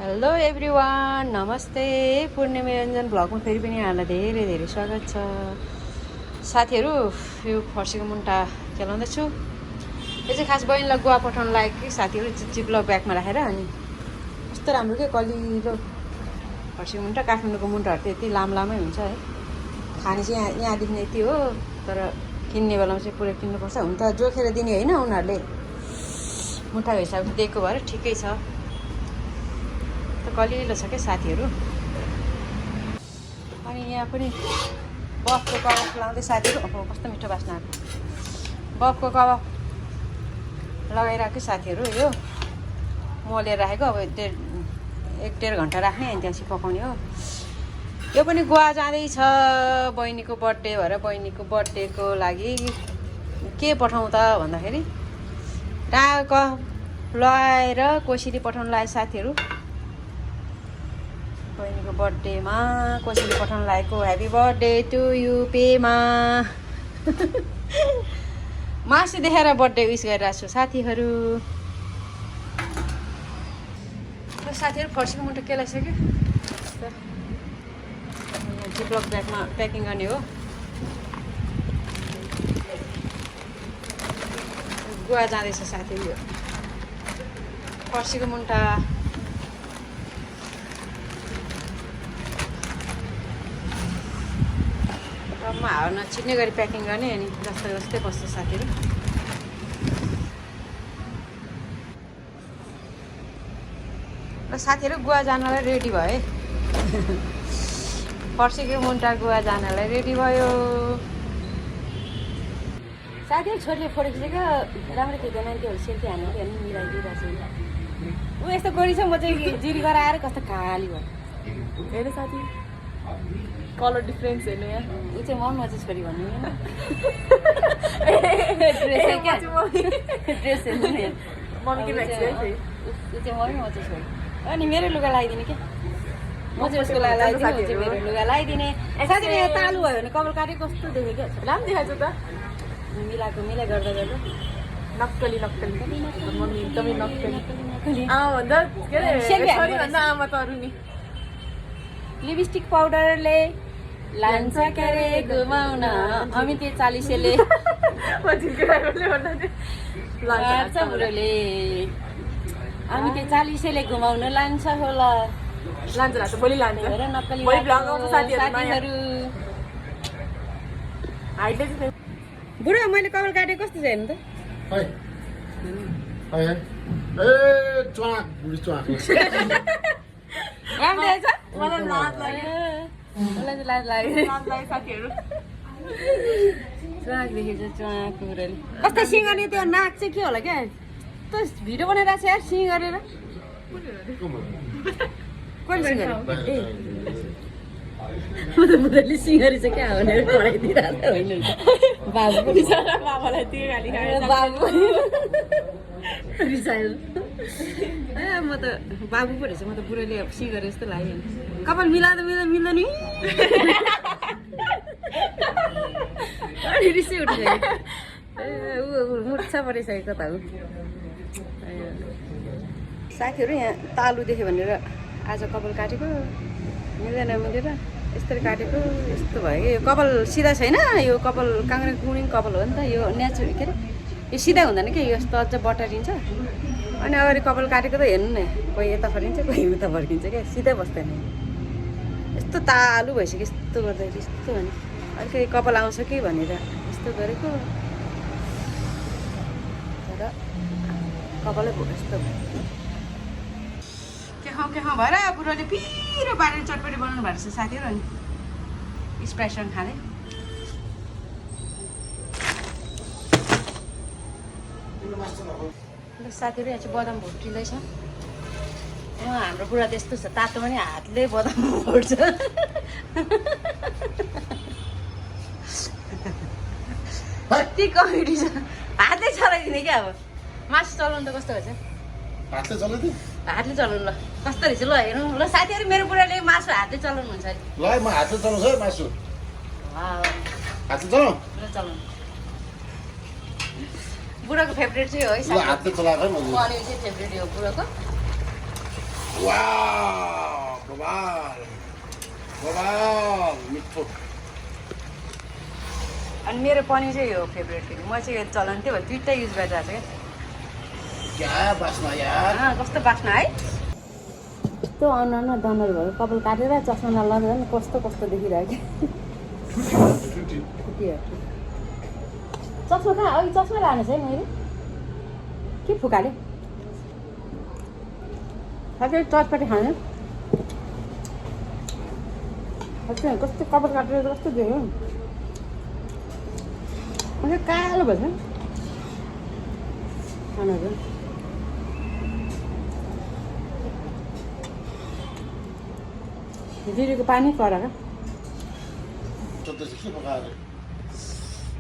Hello everyone, नमस्ते। पूर्णिमा रञ्जन ब्लगमा फेरि पनि यहाँलाई धेरै धेरै स्वागत छ। साथीहरू, यो फर्सीको मुन्टा खेलाउँदैछु। यो चाहिँ खास बहिनीलाई गुवा पठाउनु लागेको कि साथीहरू, चिप्लो ब्यागमा राखेर। अनि कस्तो राम्रो के कलिलो फर्सीको मुन्टा। काठमाडौँको मुन्टाहरू त यति लामै हुन्छ है। खाने चाहिँ यहाँदेखि यति हो, तर किन्ने बेलामा चाहिँ पुरै किन्नुपर्छ। हुन त जोखेर दिने होइन, उनीहरूले मुठाको हिसाबले दिएको भएर ठिकै छ। कलिलो छ क्या साथीहरू। अनि यहाँ पनि बफको कबाब लाउँदै साथीहरू। अब कस्तो मिठो बास्ना आएको बफको कबाब लगाइरहेको साथीहरू। यो मोलेर राखेको, अब 1-1.5 घन्टा राख्ने, अनि त्यहाँपछि पकाउने हो। यो पनि गुवा जाँदैछ बहिनीको बर्थडे भएर। बहिनीको बर्थडेको लागि के पठाउँ त भन्दाखेरि डाको लगाएर कोसेली पठाउनु लाग्यो साथीहरू। बहिनीको बर्थडेमा कोसेली पठाउनु लागेको। ह्याप्पी बर्थडे टु यु पेमा। मासु देखाएर बर्थडे विस गरिरहेको छु साथीहरू। साथीहरू फर्सीको मुन्टा केलाइसक्यो। जिपलक ब्यागमा प्याकिङ गर्ने हो। गुवा जाँदैछ साथीहरू। यो फर्सीको मुन्टा टपमा हावा नछिर्ने गरी प्याकिङ गर्ने। अनि जस्तो जस्तै बस्छ साथीहरू। र साथीहरू गुवा जानलाई रेडी भए। फर्सीको मुन्टा गुवा जानलाई रेडी भयो साथीहरू। छोरीले फोटो खिचेको राम्रो खिच्दैन, त्यो सेल्फी हान्नु हेर्नु मिलाइदिइरहेको छु। ऊ यस्तो गोरी छ, म चाहिँ जिरी गराएर कस्तो खाली भयो। हेर्नु साथी, कलर डिफ्रेन्स हेर्नु यहाँ। ऊ चाहिँ म चाहिँ छोरी भन्नु ड्रेस क्या, ड्रेस हेर्नु नि। ऊ चाहिँ म चाहिँ छोरी। अनि मेरो लुगा लगाइदिने क्या, म चाहिँ उसको लागि लगाइदिने, ऊ चाहिँ मेरो लुगा लगाइदिने। साथीले यहाँ तालु भयो भने कपाल काटे कस्तो देखेँ क्या। राम्रो देखाएको त, मिलाइ गर्दा गर्दा नक्कली नक्कली मम्मी एकदमै नक्कली। आमा भन्दा के अरे छोरी भन्दा आमा त अरू नि। लिपस्टिक पाउडरले लान्छ के अरे घुमाउन अमिते 40ले लान्छ बुढोले अमिते 40ले घुमाउन लान्छ होला। लान्छ लान्छ, भोलि लान्छ। नक्कली भोलि भ्लग आउँछ साथीहरू। हाइटले चाहिँ बुढो मैले कपाल काटेको कस्तो छ हेर्नु त। राम्रो देखेछ। मलाई लाज लाग्यो। मलाई चाहिँ लाज लाग्यो। लाज लाग्यो साथीहरू। च्वाक देखेछ च्वाक बुढोले। कस्तो सिङ गर्ने त्यो नाक चाहिँ के होला क्या। त्यो भिडियो बनाइरहेको छ यार सिङ गरेर। कसले सिङ गरे? म त बुढोले सिङ गरेछ क्या भनेर कराइदिइरहेको होइन। बाबु बाबालाई त्यो गाली खायो। बाबु रिसायो। ए म त बाबु पो रहेछ। म त बुढोले सिङ गरे जस्तो लाग्यो। कपाल मिलाउँदा मिल्दैन नि। अनि रिसै उठिसक्यो। ए ऊ मुर्छा परिसकेको त हो। साथीहरू, यहाँ तालु देख्यो भनेर आज कपाल काटेको। मिल्दैन मिलेर यस्तरी काटेको। यस्तो भयो कि यो कपाल सिधा छैन। यो कपाल काङ्ग्रे कुङ्रिङ कपाल हो नि त। यो नेचुरल के अरे, यो सिधा हुँदैन कि, यस्तो अझ बटारिन्छ। अनि अगाडि कपाल काटेको त हेर्नु न, कोही यता फर्किन्छ कोही उता फर्किन्छ क्या, सिधै बस्दैन। यस्तो तालु भइसक्यो यस्तो गर्दाखेरि। यस्तो भने अलिकति कपाल आउँछ कि भनेर यस्तो गरेको, तर कपालै भयो यस्तो भयो। के खाउँ भएर बुढोले पिरो पारेर चटपटी बनाउनु भएको छ साथीहरू। अनि स्प्राइटसँग खाँदै साथीहरू। यहाँ चाहिँ बदाम भुटिँदैछ। हाम्रो बुढा त्यस्तो छ, तातोमा नि हातले बदाम भुट्छ। कति कमेडी छ। हातले चलाइदिने क्या। अब मासु चलाउनु त कस्तो भएछ। हातले चलाउनु ल कस्तो रहेछ ल हेर्नु ल साथीहरू। मेरो बुढाले मासु हातले चलाउनु हुन्छ अरे। ल म हातले चलाउँछु है मासु। हातले चलाउँ। चलाउनु बुढाको फेभरेट चाहिँ हो है। हातले चलाएको है पनिर चाहिँ फेभरेट हो बुढाको। वाह बवाल बवाल मिठो अनि मेरो पनिर चाहिँ हो फेभरेट फेरि म चाहिँ चलन त्यो भएर दुइटै युज गरिरहेको छु क्या बास्ना यार क्या कस्तो बास्ना है यस्तो अनुहार न दनर भयो कपाल काटेर चस्मा नलगाएर नि कस्तो कस्तो देखिरहेको चस्मा कहाँ अघि चस्मा लानु छ है मैले के फुकाले साथै चटपटी खाने कस्तो कपाल काटेर कस्तो देख्यो अनि कालो भएछ अनुहार जिरेको पानी कराएर सोध्दैछ के पकाएर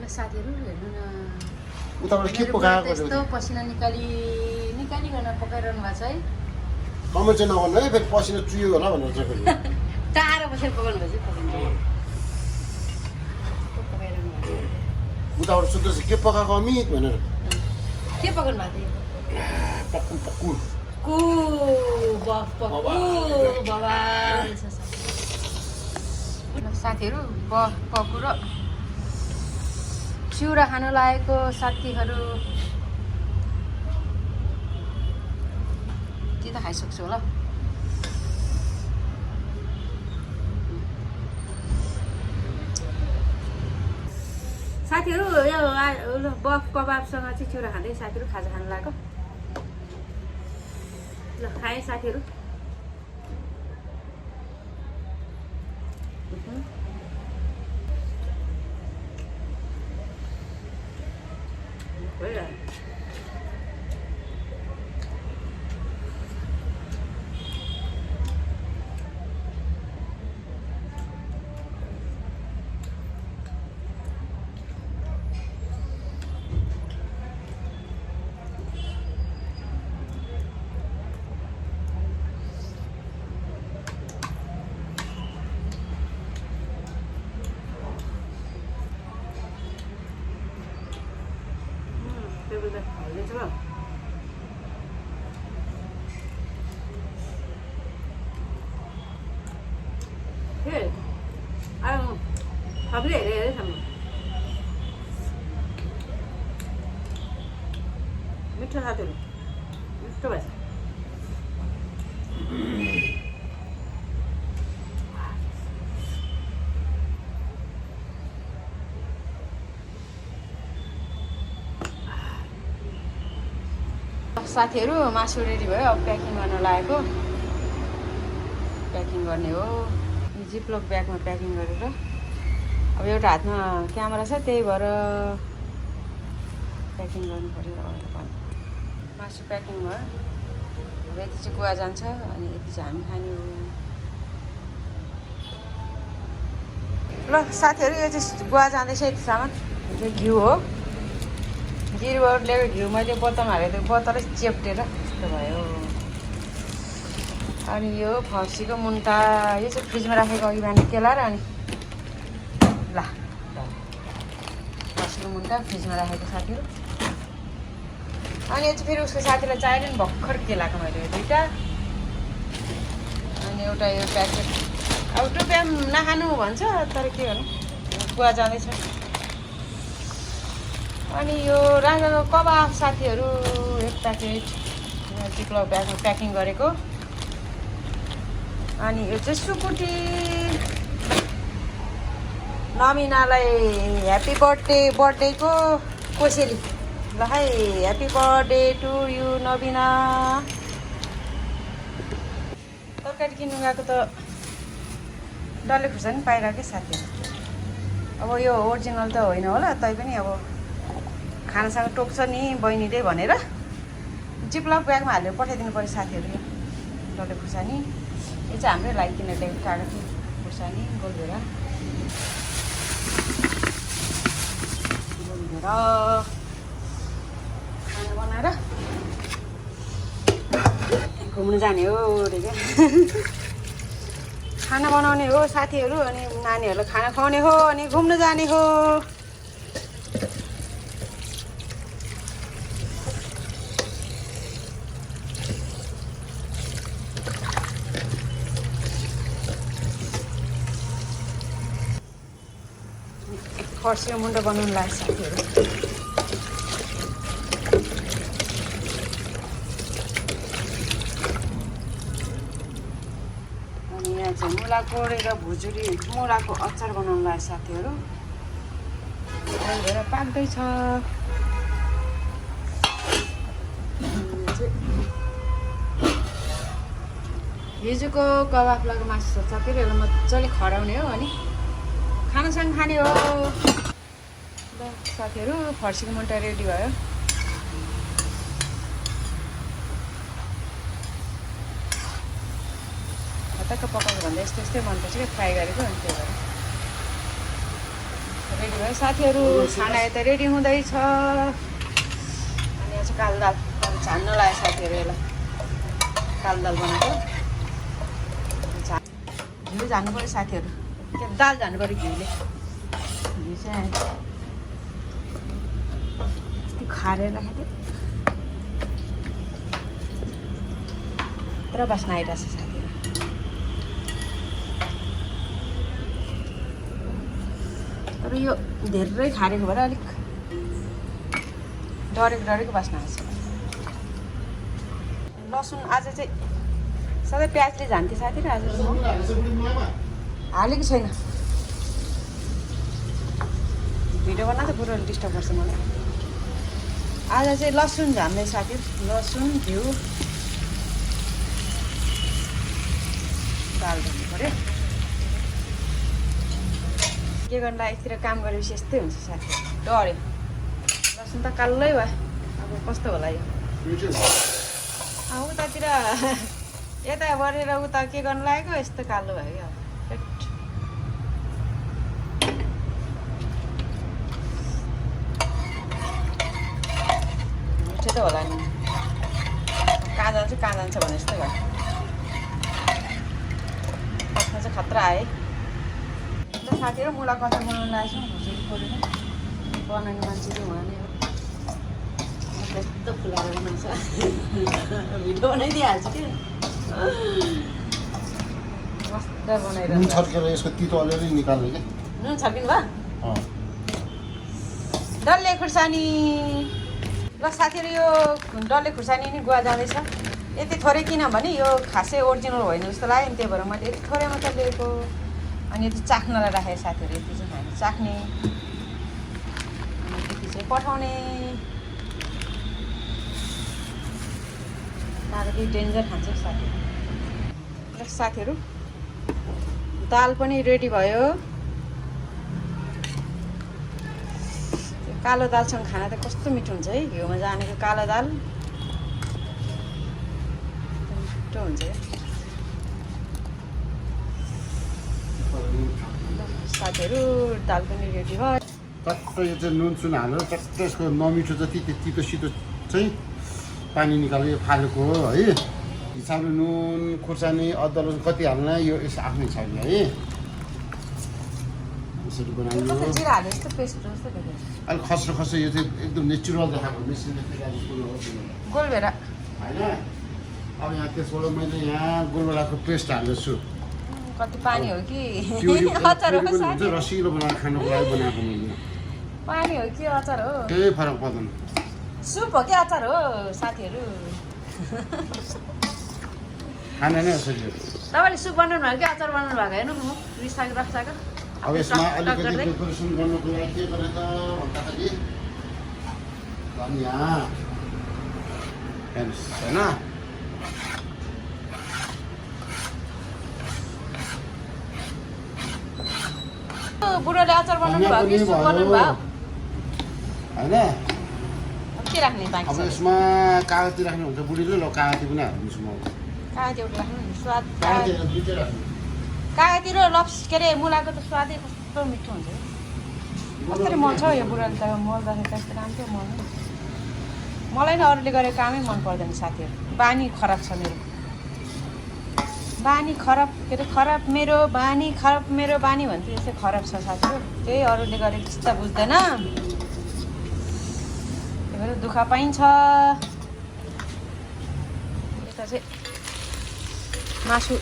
ल साथीहरू हेर्नु न उताबाट के पकाएको यस्तो पसिना निकालिकन पकाइरहनु भएको छ है कमेन्ट चाहिँ नगर्नु है फेरि पसिना चुयो होला भनेर चाहिँ फेरि टाढो बसेर पकाउनु भएछ पकाइरहनु भएको उताबाट सोध्दैछ के पकाएको अमित भनेर के पकाउनु भएको थियो पक्कु पक्कु कु बफ पक्कु बवाल छ साथीहरू बफ पक्कु र चिउरा खानु लागेको साथीहरू त्यो त खाइसक्छु होला साथीहरू यो बफ कबाबसँग चाहिँ चिउरा खाँदै साथीहरू खाजा खानु लाग्यो ल खाएँ साथीहरू सबले हेरेर खानु मिठो साथीहरू मिठो भएछ साथीहरू मासु रेडी भयो अब प्याकिङ गर्न लागेको प्याकिङ गर्ने हो जिपलक ब्यागमा प्याकिङ गरेर अब एउटा हातमा क्यामेरा छ त्यही भएर प्याकिङ गर्नु पर्यो मासु प्याकिङ भयो अब यति चाहिँ गुवा जान्छ अनि यति चाहिँ हामी खाने हो ल साथीहरू यो चाहिँ गुवा जाँदैछ यति सामान यो घिउ हो गिरबाट ल्याएको घिउ मैले बोतलमा हालेको त्यो बोतलै चेप्टेर यस्तो भयो अनि यो फर्सीको मुन्टा यो चाहिँ फ्रिजमा राखेको अघि बिहान केलाएर अनि ल फर्सीको मुन्टा फ्रिजमा राखेको साथीहरू अनि यो चाहिँ फेरि उसको साथीलाई चाहिएर नि भर्खर केलाएको मैले यो दुइटा अनि एउटा यो प्याकेट अब टोप्या नखानु भन्छ तर के गर्नु गुवा जाँदैछ अनि यो राजाको कबाब साथीहरू एक प्याकेट जिप्लो ब्यागमा प्याकिङ गरेको अनि यो चाहिँ सुकुटी नमिनालाई ह्याप्पी बर्थडेको कोसेली ल है happy birthday to you Nabina तरकारी किन्नु गएको त डल्ले खुर्सानी पाइरहेको साथीहरू अब यो ओरिजिनल त होइन होला तैपनि अब खानासँग टोक्छ नि बहिनीले भनेर जिप्लक ब्यागमा हालेर पठाइदिनु पऱ्यो साथीहरू यो डल्ले खुर्सानी यो चाहिँ हाम्रै लागि किनेर ल्याएको कागती खुर्सानी गोलभेरा खाना बनाएर घुम्नु जाने हो रे क्या खाना बनाउने हो साथीहरू अनि नानीहरूलाई खाना खुवाउने हो अनि घुम्नु जाने हो फर्सीको मुन्टो बनाउनु लाग्छ साथीहरू। अनि यहाँ चाहिँ मुला कोडेर भुजुरी मुलाको अचार बनाउनु लाग्छ साथीहरू। भएर पाक्दैछ। हिजोको कबाबलाको मासु छ फेरि यसलाई मजाले खराउने हो अनि खानासँग खाने हो। ल साथीहरू फर्सीको मुन्टा रेडी भयो। हतक्क पकाउनु भन्दा यस्तो यस्तै मनपर्छ क्या फ्राई गरेको अनि त्यही भएर रेडी भयो साथीहरू। खाना यता रेडी हुँदैछ। अनि यहाँ चाहिँ कालो दाल छान्न लाग्यो साथीहरू। यसलाई कालो दाल बनाएको घिउ जानु पऱ्यो साथीहरू। के दाल जानु पऱ्यो घिउले। घिउ चाहिँ यस्तो खारेर राखेको थियो तर बास्ना आइरहेको छ साथीहरू। तर यो धेरै खारेको भएर अलिक डरेको बास्ना आएको छ। लसुन आज चाहिँ सधैँ प्याजले झान्थेँ साथीहरू। आज हालेको छैन। भिडियो बनाएको पुरो डिस्टर्ब गर्छ मलाई। आज चाहिँ लसुन झान्दै साथीहरू। लसुन घिउ दाल झान्नु पऱ्यो। के गर्नु यतितिर काम गरेपछि यस्तै हुन्छ साथी। डऱ्यो। लसुन त कालै भयो। अब कस्तो होला यो। उतातिर यता बढेर उता के गर्नु लागेको यस्तो कालो भयो क्या। मिठो त होला नि। कहाँ जान्छ भने जस्तो भयो। पक्का चाहिँ खतरा आए। ल साथीहरू मुलाको अचार बनाउनु लागेको छु। भुजुरी खोलेर बनाउने मान्छे चाहिँ उहाँ नै हो। यस्तो फुलाएर बनाउँछ। भिडियो बनाइदिइहाल्छु कि मस्त बनाएर नुन छर्केर यसको तितो अलिअलि निकाल्ने क्या। नुन छर्किनु भयो डल्ले खुर्सानी। ल साथीहरू यो डल्ले खुर्सानी नि गुवा जाँदैछ। यति थोरै किनभने यो खासै ओरिजिनल होइन जस्तो लाग्यो नि त्यही भएर मैले यति थोरै मात्र लिएको। अनि यति चाख्नलाई राखेँ साथीहरू। यति चाहिँ खाने चाख्ने अनि यति चाहिँ पठाउने। दालले डेन्जर खान्छ साथीहरू। साथीहरू दाल पनि रेडी भयो। कालो दालसँग खाना त कस्तो मिठो हुन्छ है। घिउमा जानेको कालो दाल मिठो हुन्छ क्या साथीहरू। दाल पनि रेडी भयो। टक्क यो चाहिँ नुन सुन हालेर टक्क यसको नमिठो जति तितो सितो चाहिँ पानी निकालेर फालेको हो है। हिसाबले नुन खुर्सानी अदुवा लसुन कति हाल्न यो यस आफ्नो हिसाबले है। यसरी बनाइयो। जिरा हाले जस्तो पेस्ट जस्तो देख्यो। अलिक खस्रो यो चाहिँ एकदम नेचुरल देखाएको मेसिनले देखाएको कुरो हो गोलभेडा होइन। अब यहाँ त्यसबाट मैले यहाँ गोलभेडाको पेस्ट हाल्दैछु। कति पानी हो कि अचार हो साथी। रसिलो बनाएर खानुको लागि बनाएको मैले। पानी हो कि अचार हो केही फरक पर्दैन। सुप हो कि अचार हो साथीहरू। खाना नै यसरी। तपाईँले सुप बनाउनु भयो कि अचार बनाउनु भएको हेर्नु म रिसाएको रक्साको। अब यसमा अलिकति डेकोरेसन गर्नुको लागि के गर्ने त भन्दाखेरि धनिया हेर्नुहोस् होइन। बुढोले अचार बनाउनु भयो कि सुप बनाउनु भयो होइन। के राख्ने बाँकी अब यसमा कागती राख्ने हुन्छ बुढीले। ल कागती पनि हालिदिन्छु म। कागती एउटा राख्नु नि स्वाद। कागती दुइटै राख्नु। कागती र के अरे मुलाको त स्वादै कस्तो मिठो हुन्छ। कसरी मन छ यो बुढाले त मल्दाखेरि त्यस्तो काम थियो मन। मलाई नै अरूले गरेको कामै मन पर्दैन साथीहरू। बानी खराब छ मेरो। बानी खराब के अरे खराब मेरो बानी खराब मेरो बानी भन्थ्यो यस्तै खराब छ साथीहरू। केही अरूले गरेको चित्त बुझ्दैन त्यही भएर दुःख पाइन्छ। यता चाहिँ मासु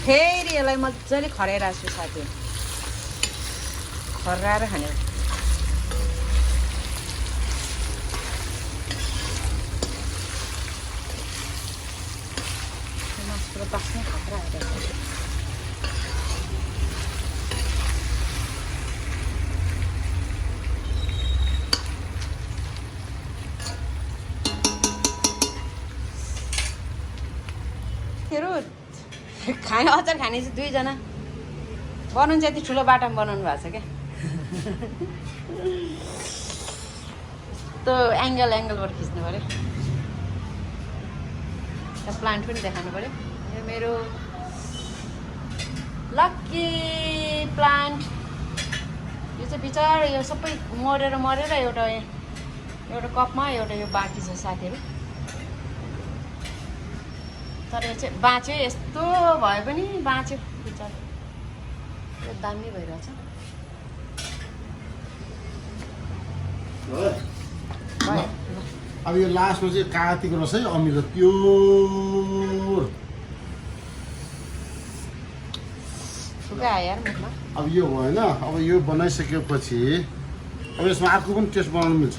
फेरि यसलाई मजाले खराइरहेको छु साथीहरू। खर्राएर खाने तर बास्ने खतरा आइरहेको छ खाने अचार खाने चाहिँ दुईजना बनाउनु चाहिँ यति ठुलो बाटामा बनाउनु भएको छ क्या यस्तो एङ्गलबाट खिच्नु पऱ्यो त्यहाँ प्लान्ट पनि देखाउनु पऱ्यो यो मेरो लक्की प्लान्ट यो चाहिँ बिचरा यो सबै मरेर एउटा कपमा एउटा यो बाँकी छ साथीहरू तर यो चाहिँ बाँच्यो यस्तो भए पनि बाँच्यो बिचरा यो दामी भइरहेछ अब यो लास्टमा चाहिँ कागतीको रस है अमिलो प्योर ठुकै आयो यार मुखमा अब यो भएन अब यो बनाइसकेपछि अब यसमा अर्को पनि टेस्ट बनाउनु मिल्छ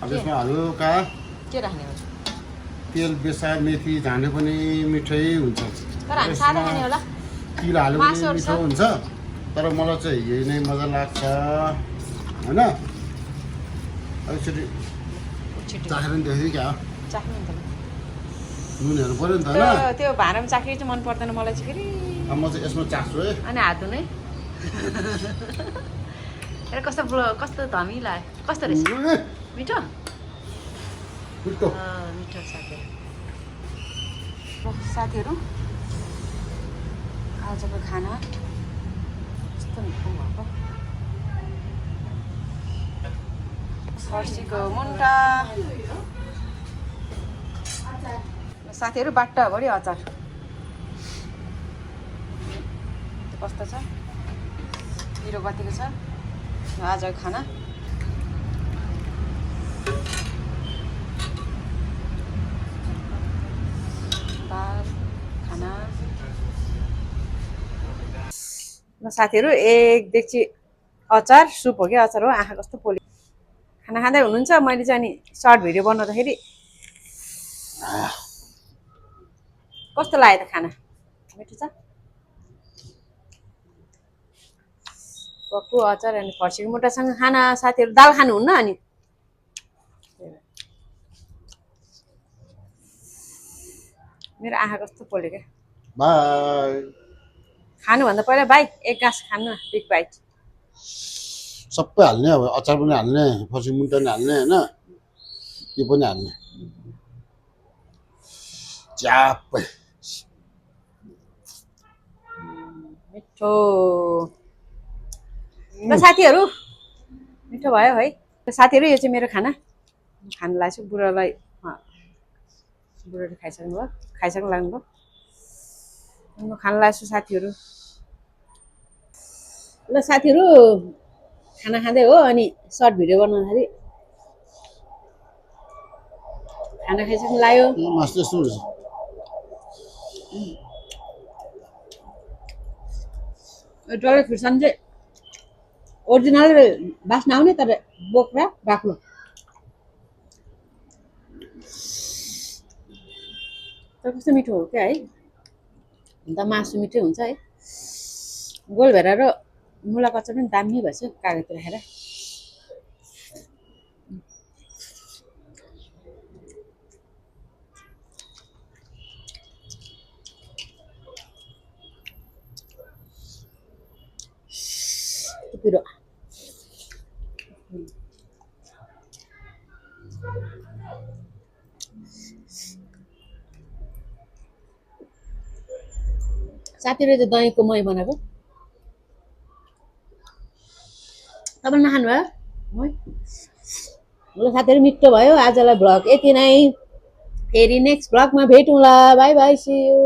अब यसमा हल्का के राख्ने हो तेल बेसार मेथी झाँडे पनि मिठै हुन्छ तर हामी सादा खाने होला तिल हाल्यो भने मिठो हुन्छ तर मलाई चाहिँ यही नै मजा लाग्छ होइन अब यसरी चाखेर नि देख्यो क्या चाख्नु नि त नुन हेर्नु पऱ्यो नि त होइन त्यो भाँडामा चाखेको चाहिँ मन पर्दैन मलाई चाहिँ फेरि अब म चाहिँ यसमा चाख्छु है अनि हात धुनै कस्तो धमी लाग्यो कस्तो रहेछ मिठो मिठो मिठो साथीहरू आजको खाना कस्तो मिठो भएको फर्सीको मुन्टा साथीहरू बाट्टाभरि अचार कस्तो छ पिरो कतिको छ आजको खाना दाल खाना ल साथीहरू एक डेक्ची अचार सुप हो कि अचार हो आँखा कस्तो पोल्यो खाना खाँदै हुनुहुन्छ मैले चाहिँ अनि सर्ट भिडियो बनाउँदाखेरि कस्तो लाग्यो त खाना मिठो छ पक्कु अचार अनि फर्सीको मुन्टासँग खाना साथीहरू दाल खानुहुन्न अनि मेरो आँखा कस्तो पोल्यो क्या बाई खानुभन्दा पहिला बाई एक गाँस खानु न बिग बाइट सबै हाल्ने अब अचार पनि हाल्ने फर्सी मुन्टा पनि हाल्ने होइन यो पनि हाल्ने च्याप्पै मिठो ल साथीहरू मिठो भयो है साथीहरू यो चाहिँ मेरो खाना खानु लाग्छु बुढालाई बुढाले खाइसक्नु लाग्नुभयो म खानु लाग्छु साथीहरू ल साथीहरू खाना खाँदै हो अनि सर्ट भिडियो बनाउँदाखेरि खाना खाइसक्नु लाग्यो मस्त यस्तो रहेछ डल्ले खुर्सानी चाहिँ ओरिजिनल बास्ना आउने तर बोक्रा बाक्लो तर कस्तो मिठो हो क्या है अन्त मासु मिठै हुन्छ है गोलभेडा र मुलाको अचार पनि दामी भएछ कागज राखेर पिरो साथीहरूले चाहिँ दहीको मही बनाएको तपाईँले नखानु भयो मही ल साथीहरू मिठो भयो आजलाई भ्लग यति नै फेरि नेक्स्ट भ्लगमा भेटौँला बाई बाई सी यू